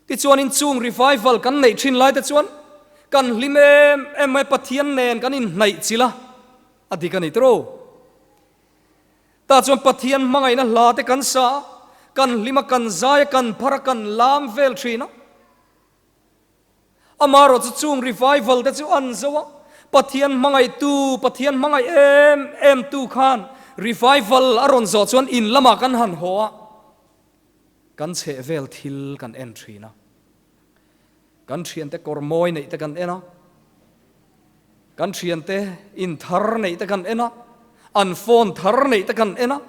A: Tichuanin chung revival kan neih thin lai te chuan kan hlim em em mai, Pathian nen kan inhnaih chilh a, a dik a ni tiraw? Tah chuan Pathian hmangaihna hla te kan sa a, kan hlim a, kan zai a, kan phar a, kan lam vel thin a. Amaherawh chu chung revival te chu an zo a, Pathian hmangaihtu, Pathian hmangaih em em tu khan revival a rawn zawh chuan in lamah kan han haw a, kan chheh vel thil kan en thin a, kan thiante kawr mawi neih te kan en a, kan thiante in thar neih te kan en a. An phone thar neih te kan en a,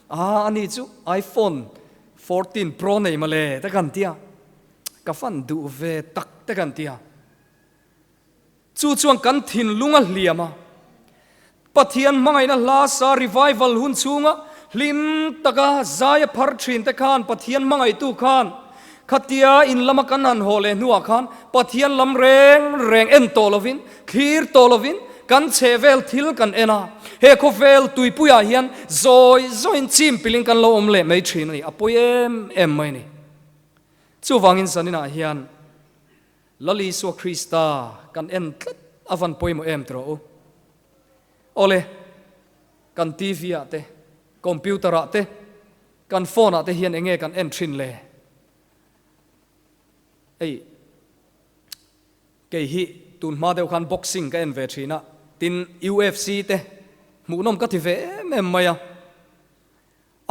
A: aa ani chu iPhone 14 Pro nei mawle te kan tia, ka fan duh ve tak te kan tia. Chu chuan kan thinlung a hliam a, Pathian hmangaihna hla sa revival hun chhunga hlim taka zai a phar thin te khan Pathian hmangaihtu khan khatia in lama kan han haw leh hnuah khan Pathian lam reng reng en tawh lovin, thlir tawh lovin kan chhehvel thil kan en a, he khawvel tuipuiah hian zawi zawiin chim pilin kan lo awm leh mai thin a ni, a pawi em em mai a ni. Chuvangin zaninah hian. Lal Isua Krista kan en tlat a van pawimawh em tiraw u? Awle, kan TV ah te, computer ah te, kan phone ah te hian enge kan en thin le? Hei, kei hi tun hma deuh khan boxing ka en ve thin a, tin UFC te hmuhnawm ka ti ve em em mai a.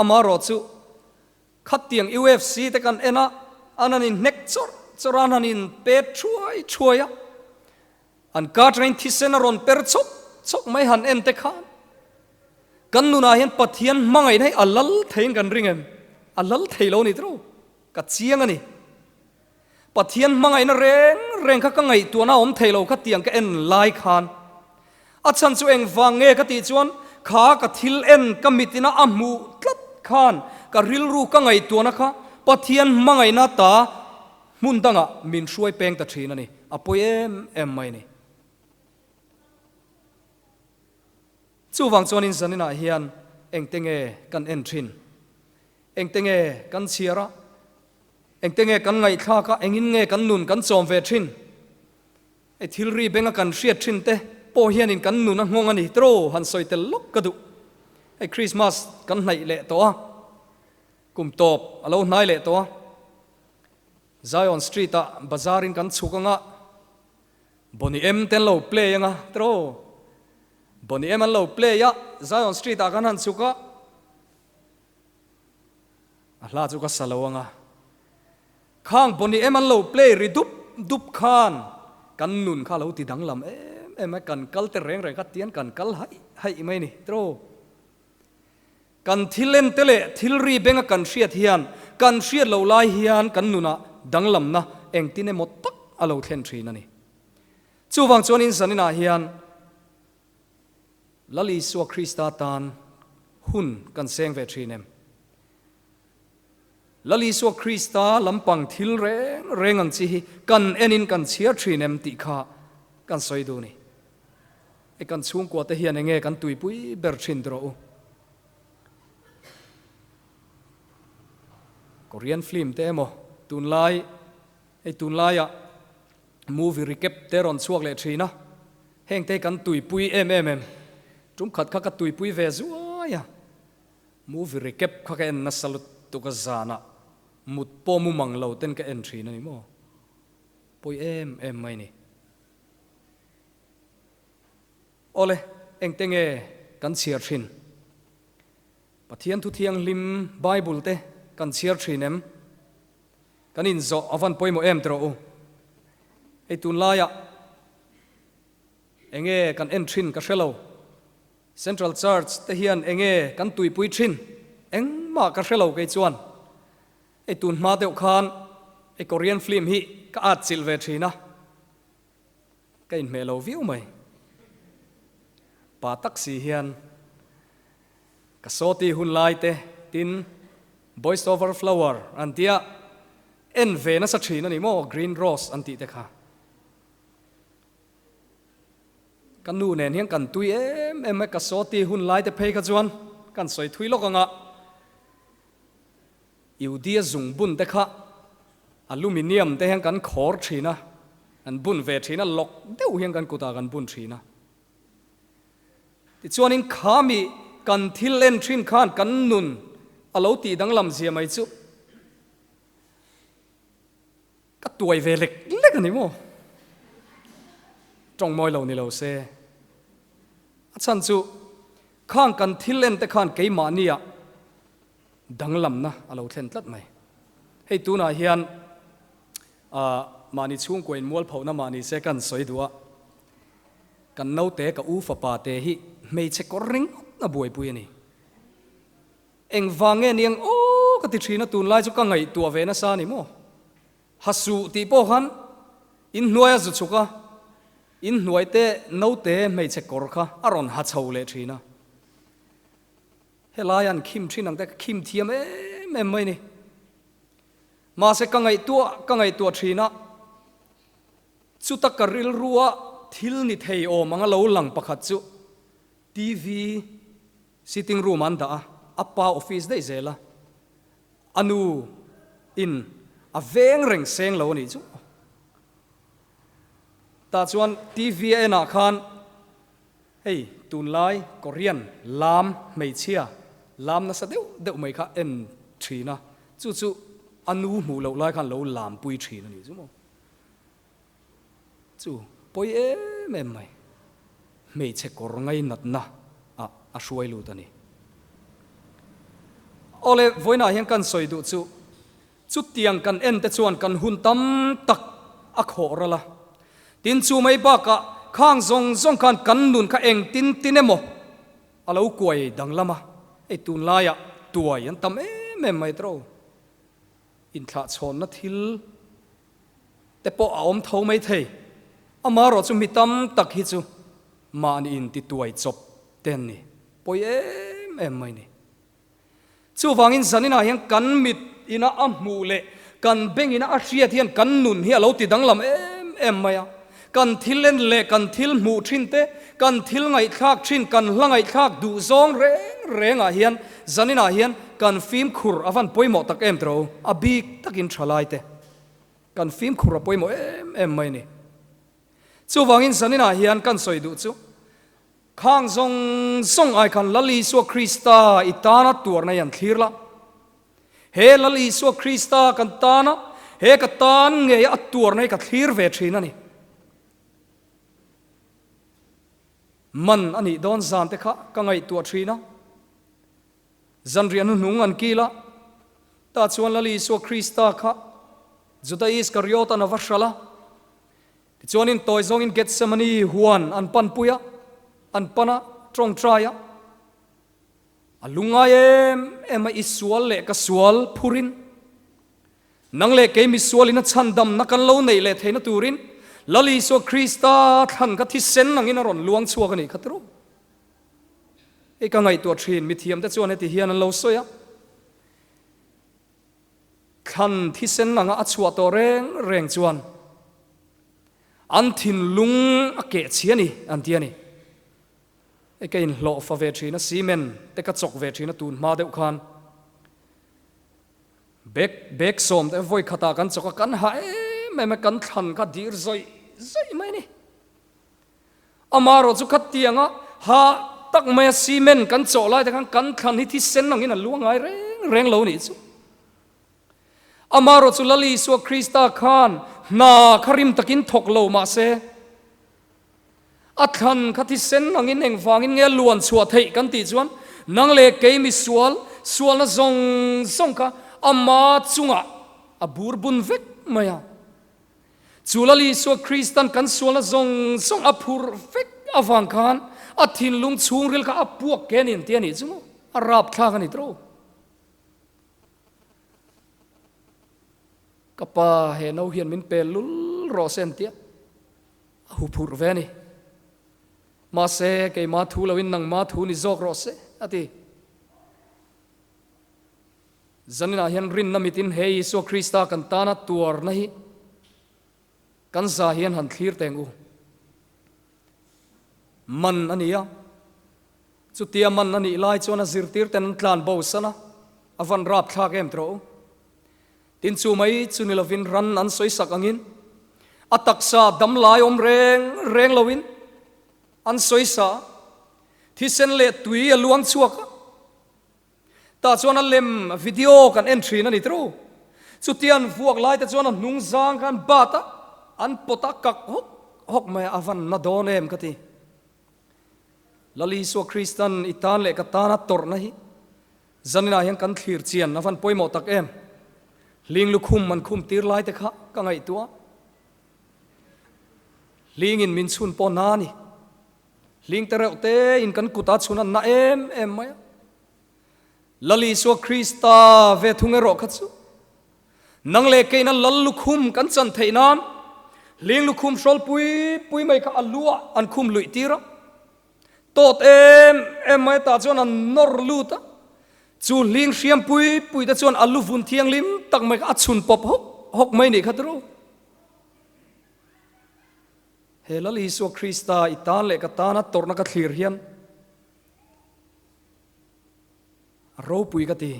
A: Amaherawhchu, Khatiang UFC te kan en a, an han inhnek chawrh chawrh a, an han inpet thuai thuai a, an ka atangin thisen a rawn per chawk chawk mai han en te khan kan nunah hian Pathian hmangaihna hi a lal theiin kan ring em? A lal thei lo a ni tiraw? Ka chiang a ni. Pathian hmangaihna reng reng kha ka ngaihtuahna a awm thei lo khatiang ka en lai khan a chhan chu engvang nge ka tih chuan kha ka thil en ka mitina a hmuh tlat khan ka rilru ka ngaihtuahna kha Pathian hmangaihna ta hmun dangah min hruai peng ta thin a ni, a pawi em em mai a ni. Chuvang chuanin zaninah hian engte nge kan en thin? Engte nge kan chhiar a? Engte nge kan ngaihthlak a, engin nge kan nun kan chawm ve thin? Hei thil ri benga kan hriat thin te pawh hianin kan nun a nghawng a ni tiraw han sawi tel lawk ka duh. Hei Christmas kan hnaih leh tawh a, kum tawp a lo hnai leh tawh a, Zion Street ah bazar in kan chhuk anga, Boney M te an lo play anga tiraw, Boney M an lo play a, Zion Street ah kan han chhuk a, A hla chu ka sa lo anga. Khang Boney M an lo play ri dup dup khan kan nun kha lo ti danglam em em a, kan kal te reng reng kha tian kan kal haih haih mai ni tiraw. Kan thil en te leh thil ri benga kan hriat hian kan hriat loh lai hian kan nunah danglamna engtin emaw tak a lo thlen thin a ni. Chuvang chuanin zaninah hian Lal Isua Krista tan hun kan seng ve thin em? Lal Isua Krista lampang thil reng reng ang chi hi kan enin kan chhiar thin em tih kha kan sawi duh ni. E kan chhungkua te hian enge kan tuipui ber thin tawh u? Korean film te emaw tunlai hei tunlaiah Movie recap te rawn chhuak leh thin a, heng te hi kan tuipui em em em. Tum khat kha ka tuipui ve zuai a, movie recap kha ka en nasa lutuk a zanah mut pawh mu mang lo ten ka en thin a ni maw? Pawi em em mai ni. Awle, engte nge kan chhiar thin? Pathian thu thianghlim Bible te kan chhiar thin em? Kan inzawh a van pawimawh em tiraw u? Hei tunlaiah enge kan en thin ka hre lo. Central Church te hian enge kan tuipui thin engmah ka hre lo kei chuan. Hei tun hma deuh khan hei Korean film hi ka atchilh ve thin a. Ka inhmeh lo viau mai. Pa tak si hian ka sawti hun lai te tin Boys Over Flower an tia en ve nasa thin a ni maw Green Rose an tih te kha. Ka nu nen hian kan tui em em a, ka sawti hun lai te phei kha chuan kan sawi thui lawk ang a. Iudia zungbun te kha aluminium te hian kan khawr thin a, kan bun ve thin a, lawk deuh hian kan kutah kan bun thin a. Tichuanin khami kan thil en thin khan kan nun a lo tih danglam zia mai chu ka tuai ve lek lek a ni maw? Tawng mawi lo ni lo se. A chhan chu khang kan thil en te khan keimahniah Danglamna a lo thlen tlat mai. Hei tunah hian mahni chhungkua in mualphohna mahni se kan sawi duh a, kan naute ka u fapa te hi hmeichhe kawr ringawt a buaipui a ni. Engvang nge ni ang aw ka ti thin a, tunlai chu ka ngaihtuah ve nasa a ni maw? Ha suh tih pawh khan inhnuai a zu chhuk a, inhnuai te naute hmeichhe kawr kha a rawn ha chho leh thin a. Helai an khim thin ang te ka khim thiam em em mai ni. Mahse ka ngaihtuah ka ngaihtuah thin a, chuta ka rilrua thil ni thei awm anga lo lang pakhat chu TV sitting room an dah a, a pa office daih zel a, a nu in a veng reng seng lo a nih chu. Tah chuan TV a enah khan Hei tunlai Korean lam hmeichhia lam nasa deuh deuh mai kha en thin a, chu chu a nu hmuh loh lai khan lo lam pui thin a nih chu maw? Chu pawi em em mai, hmeichhe kawr ngainatna ah a hruai lut a ni. Awle, vawiinah hian kan sawi duh chu Chutiang kan en te chuan kan hun tam tak a khawh ral a. Tin, chu mai bakah khang zawng zawng khan kan nun kha eng tin tin emaw a lo kuai danglam a. Hei tunlaiah tuai an tam em em mai tawh. Inthlahchhawnna thil te pawh a awm tho mai thei. Amaherawh chu mi tam tak hi chu mahni intituai chawp te an ni. Pawi em em mai ni. Chuvangin zaninah hian kan mit ina a hmuh leh kan beng ina a hriat hian kan nun hi a lo ti danglam em em mai a. Kan thil en leh kan thil hmuh thin te, kan thil ngaihthlak thin, kan hla ngaihthlak duh zawng reng rengah hian zaninah hian kan fimkhur a van pawimawh tak em tiro, a bik takin thalai te kan fimkhur a pawimawh em em mai a ni. Chuvangin zaninah hian kan sawi duh chu Khang zawng zawng ai khan Lal Isua Krista i tana tuarna hi an thlir la. He Lal Isua Krista kan tana, he ka tan ngei a tuarna hi ka thlir ve thin a ni. Man a nih dawn zan te kha ka ngaihtuah thin a. Zanriah hnuhnung an kil a, tah chuan Lal Isua Krista kha Juda Iskariot-an a va hralh a. Tichuanin tawi zawngin Gethsemane huan an panpui a, an pan a, tawngtai a. A lungngai em em a, i sual leh ka sual phurin, nang leh kei misualin a chhandamna kan lo neih leh theihna turin Lal Isua Krista thlan kha thisen angin a rawn luang chhuak a nih kha tiro. Hei ka ngaihtuah thin, mithiamte chuan heti hian an lo sawi a. Thlan thisen anga a chhuah tawh reng reng chuan an thinlung a keh chhi a ni, an ti a ni. Hei ka inhlawh fa ve thin a, cement te ka chawk ve thin a tun hma deuh khan. Bag bag sawm te vawi khatah kan chawk a, kan ha em em a, kan thlan kha dir zawih zawih mai a ni. Amaherawh chu khatianga ha tak maia cement kan chawh lai te khan kan thlan hi thisen angin a luang ngai reng reng lo nih chu. Amaherawh chu Lal Isua Krista khan hna kha rim takin thawk lo mah se, a thlan kha thisen angin engvangin nge a luan chhuah theih kan tih chuan nang leh kei misual sualna zawng zawng kha ama chungah a bur bun vek mai a. Chu Lal Isua Kristan kan sualna zawng zawng a phur vek avang khan a thinlung chhungril kha a puak ke a ni an ti a nih chu maw? A rapthlak a ni tawh. Ka pa he no hian min pel lul rawh se an tia a hu phurh ve a ni. Mahse keima thu loin nangma thu ni zawk rawh se a ti. Zaninah hian rinna mitin he Isua Krista kan tana tuarna hi kan za hian han thlir teng u. Man a ni a, chutia man a nih lai chuan a zirtirten an tlan bo san a, a van rapthlak em tawh u. Tin chu mai chu ni lovin ran an sawi sak angin a taksa damlai awm reng reng loin an sawi sa a, thisen leh tui a luang chhuak a. Tah chuan a lem video kan en thin a ni tru. Chutia an vuak lai te chuan a hnung zang kha an bat a, an pawt a kak hawk hawk mai a, a van na dawn em ka ti. Lal Isua Kristan i tan leh ka tana tawrhna hi zaninah hian kan thlir chian a van pawimawh tak em. Hling lukhum an khum tir lai te kha ka ngaihtuah. Hlingin min chhun pawh na a ni. Hling te reuh te in kan kut a chhun an na em em mai a. Lal Isua Krista ve thung erawh kha chu nang leh keina Lal lukhum kan chan theih nan hling lukhum hrawl pui pui mai kha a lu ah an khum luih tir a. Tawt em em mai tah chuan an nawr lut a, chu hling hriam pui pui te chuan a lu vun thianghlim tak mai kha a chhun pawp hawk hawk mai nih kha tiro. He Lal Isua Krista i tan leh ka tana tawrhna ka thlir hian a ropui ka ti.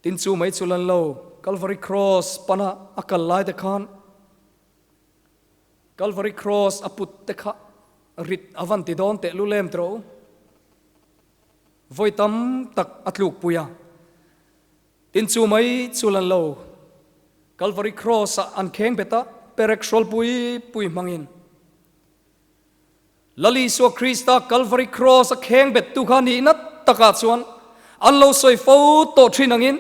A: Tin chu mai chu lan lo, Calvary Cross pana a kal lai te khan Calvary Cross a put te kha rit a van ti dawn teh lulem tawh u. Vawi tam tak a tluk pui a. Tin chu mai chu lan lo. Calvary Cross ah an kheng bet a, perek hrawl pui pui hmangin. Lal Isua Krista Calvary Cross a kheng bet tu kha nihna takah chuan an lo sawi fo tawh thin angin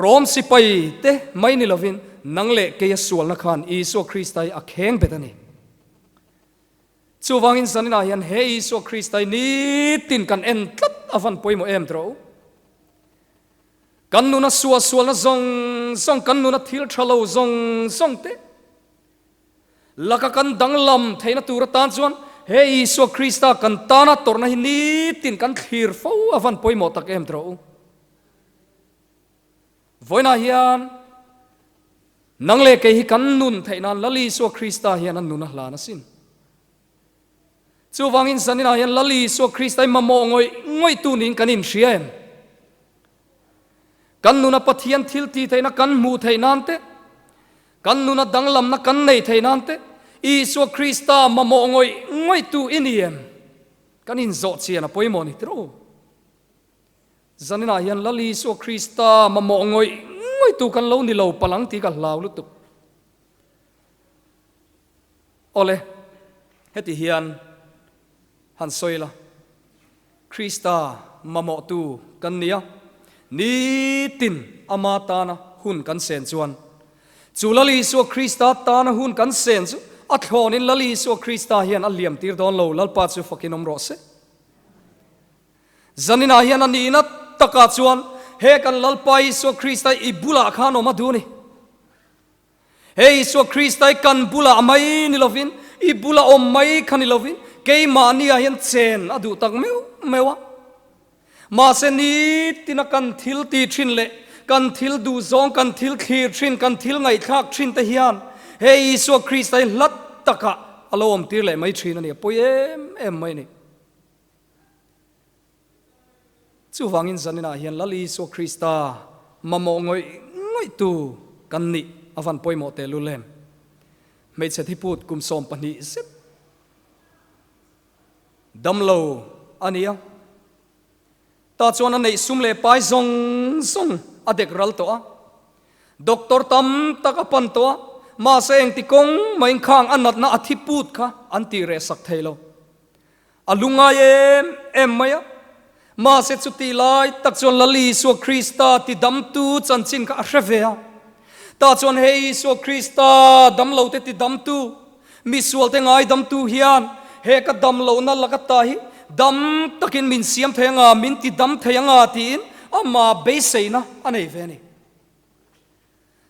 A: Rom sipai te mai ni lovin nang leh keia sualna khan Isua Krista hi a kheng bet a ni. Chuvangin zaninah hian he Isua Krista hi nitin kan en tlat a van pawimawh em tawh u. Kan nuna suahsualna zawng zawng, kan nuna thil tha lo zawng zawng te laka kan danglam theihna tur atan chuan he Isua Krista kan tana tawrhna hi nitin kan thlir fo a van pawimawh tak em tawh u. Vawiinah hian nang leh kei hi kan nun theih nan Lal Isua Krista hian a nun a hlan asin. Chuvangin zaninah hian Lal Isua Krista hi mamawh ngawih ngawih tu niin kan inhria em? Kan nuna Pathian thil ti theihna kan hmuh theih nan te, kan nuna danglamna kan nei theih nan te, Isua Krista mamawh ngawih ngawih tu i ni em? Kan inzawh chian a pawimawh ni tiraw? Zaninah hian Lal Isua Krista mamawh ngawih ngawih tu kan lo ni lo palang tih ka hlau lutuk. Awle, heti hian han sawi la, Krista mamawh tu kan ni a, nitin ama tana hun kan sen chuan chu Lal Isua Krista tana hun kan sen chu a thlawnin Lal Isua Krista hian a liam tir dawn lo, Lalpa chu fakin awm rawh se. Zaninah hian a nihna takah chuan he kan Lalpa Isua Krista i bulah khan awm a duh a ni. He Isua Krista hi kan bulah mai ni lovin, i bula awm mai kha ni lovin, keimahniah hian chen a duh tak meuh meuh a. Mahse nitina kan thil ti thin leh kan thil duh zawng, kan thil thlir thin, kan thil ngaihthlak thin te hian he Isua Krista hi hlat takah a lo awm tir leh mai thin a ni, a pawi em em mai a ni. Chuvangin zaninah hian Lal Isua Krista mamawh ngawih ngawihtu kan nih a van pawimawh tehlul em? Hmeichhe thiput kum 12 zet damlo a ni a, ta chuan a neih sum leh pai zawng zawng a dek ral tawh a, doctor tam tak a pan tawh a, mahse engti kawng mah inkhang a natna a thiput kha an tih reh sak thei lo. A lu ngai em em mai a. Mahse chutih lai tak chuan Lal Isua Krista ti damtu chanchin kha a hre ve a. Tah chuan he Isua Krista damlote ti damtu, misualte ngai damtu hian he ka damlohna laka ta hi dam takin min siam thei anga, min ti dam thei anga tiin amah beiseina a nei ve a ni.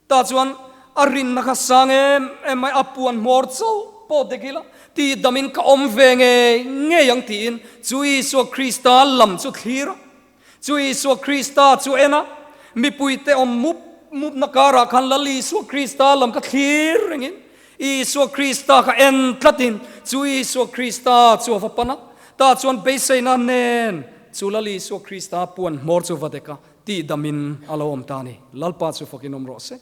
A: Tah chuan a rinna kha sang em em mai, a puan hmawr chauh pawh dek ila, tih damin ka awm ve ngei ngei ang tiin chu Isua Krista lam chu thlir a, chu Isua Krista chu en a, mipuite awm mup mupna karah khan Lal Isua Krista lam kha thlir rengin Isua Krista kha en tlatin chu Isua Krista chu a va pan a, tah chuan beiseina nen chu Lal Isua Krista puan hmawr chu va dek a. Tih damin a lo awm ta a ni. Lalpa chu fakin awm rawh se.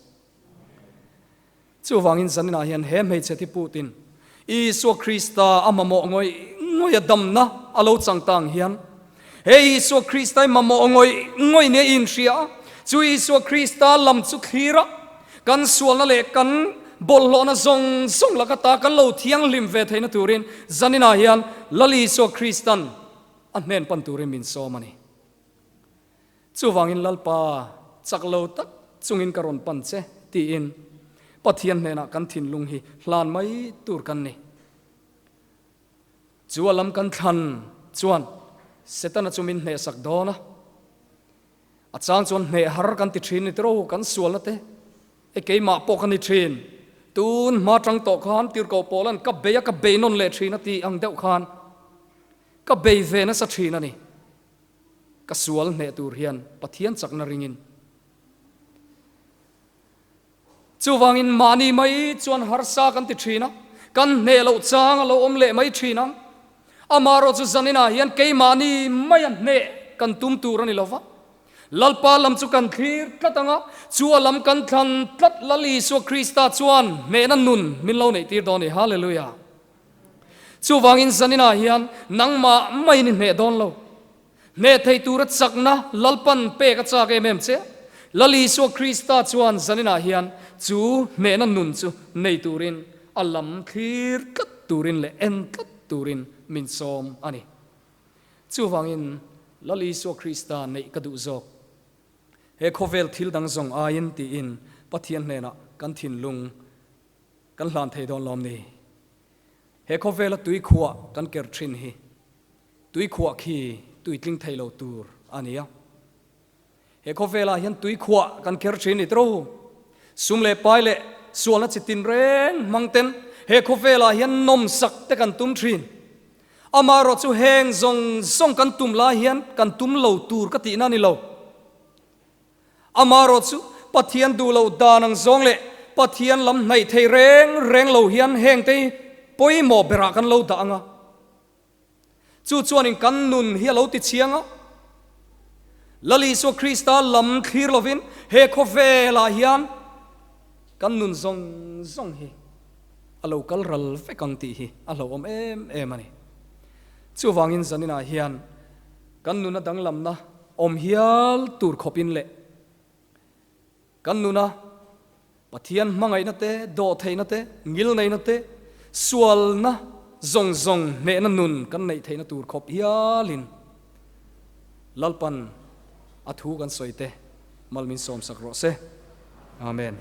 A: Chuvangin zaninah hian he hmeichhe thi putin Isua Krista a mamawh ngawih ngawih a damna a lo chang ta ang hian he Isua Krista i mamawh ngawih ngawih nia i inhria a, chu Isua Krista lam chu thlir a, kan sualna leh kan bawlhhlawhna zawng zawng laka ta kan lo thianghlim ve theihna turin zaninah hian Lal Isua Kristan a hnen pan turin min sawm a ni. Chuvangin Lalpa, chak lo tak chungin ka rawn pan che, tiin Pathian hnenah kan thinlung hi hlan mai tur kan ni. Chu a lam kan thlan chuan Setana chu min hnehsak dawn a. A chang chuan hneh har kan ti thin ni tiro kan sualna te e keimah pawh ka ni thin. Tun hma tang tawh khan tirhkoh pawlan ka bei a ka bei nawn leh thin a tih ang deuh khan ka bei ve nasa thin a ni. Ka sual hneh tur hian Pathian chakna ringin. Chuvangin mahni mai chuan harsa kan ti thin a, kan hneh loh chang a lo awm leh mai thin ang. Amaherawh chu zaninah hian keimahni maia hneh kan tum tur a ni lo va. Lalpa lam chu kan thlir tlat ang a, chu a lam kan thlan tlat Lal Isua Krista chuan hnehna nun min lo neih tir dawn a ni. Hallelujah! Chuvangin zaninah hian nangmah maiin i hneh dawn lo. Hneh thei tura chakna Lalpan pek a chak em em che. Lal Isua Krista chuan zaninah hian chu hnehna nun chu nei turin a lam thlir tlat turin leh en tlat turin min sawm a ni. Chuvangin Lal Isua Krista neih ka duh zawk. He khawvel thil dang zawng aiin tiin Pathian hnenah kan thinlung kan hlan thei dawn lawm ni? He khawvela tuikhuah kan ker thin hi Tuikhuah khi tuitling thei lo tur a ni a. He khawvelah hian tuikhuah kan kher thin ni tro. Sum leh pai leh sualna chi tin reng hmang ten he khawvelah hian nawmsak te kan tum thin. Amaherawh chu heng zawng zawng kan tum lai hian kan tum lo tur ka tihna a ni lo. Amaherawh chu Pathian duh loh dan ang zawng leh Pathian lam hnaih thei reng reng lo hian hengte hi pawimawh berah kan lo dah ang a. Chu chuanin kan nun hi a lo ti chiang a. Lal Isua Krista lam thlir lovin he khawvelah hian kan nun zawng zawng hi a lo kal ral vek ang tih hi a hlauhawm em em a ni. Chuvangin zaninah hian kan nuna danglamna awm hial tur khawpin leh Kan nuna Pathian hmangaihna te, dawhtheihna te, ngilneihna te, sualna zawng zawng hnehna nun kan neih theihna tur khawp hialin Lalpan a thu kan sawi te mal min sawmsak rawh se. Amen.